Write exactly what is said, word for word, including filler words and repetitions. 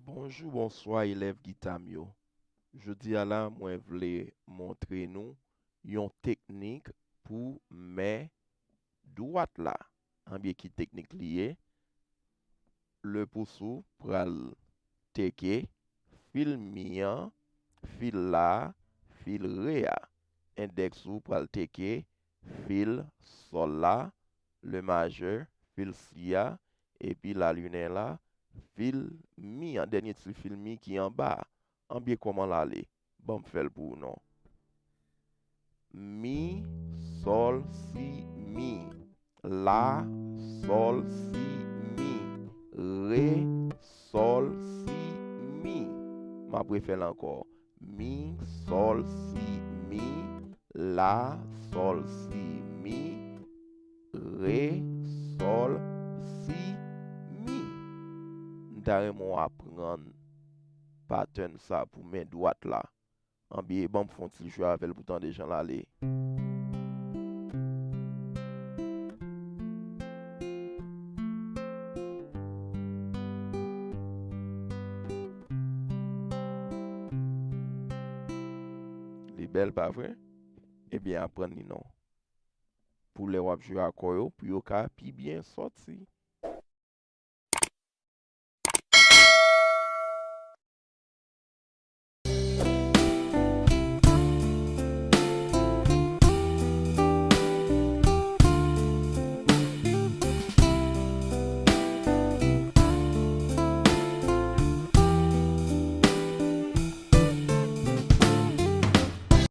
Bonjou, bonswa, elèv gita m yo. Jodi a la, mwen vle montre nou yon teknik pou men dwat la. Anbyen, ki teknik li ye? Le pous ou pral teke fil mi an, fil la, fil re a. Endèks ou pral teke fil sòl la, le majè, fil si a, epi la minè la, fil mi an, dènye ti fil mi ki anba a. Anbyen, kòman l ale? Ban m fè l pou ou non. Mi, sòl, si, mi. La, sòl, si, mi. Re, sòl, si, mi. M ap refè l ankò. Mi, sòl, si, mi. La, sòl, si, mi. Re, sòl, si, mi. M ta renmen w aprann patèn sa pou men dwat la. Anbyen, ban m fè yon ti jwe avè l pou tande jan l ale. Li bèl, pa vre? Ebyen, aprann li non. Pou lè w ap jwe akò yo, pou yo ka pi byen sòti.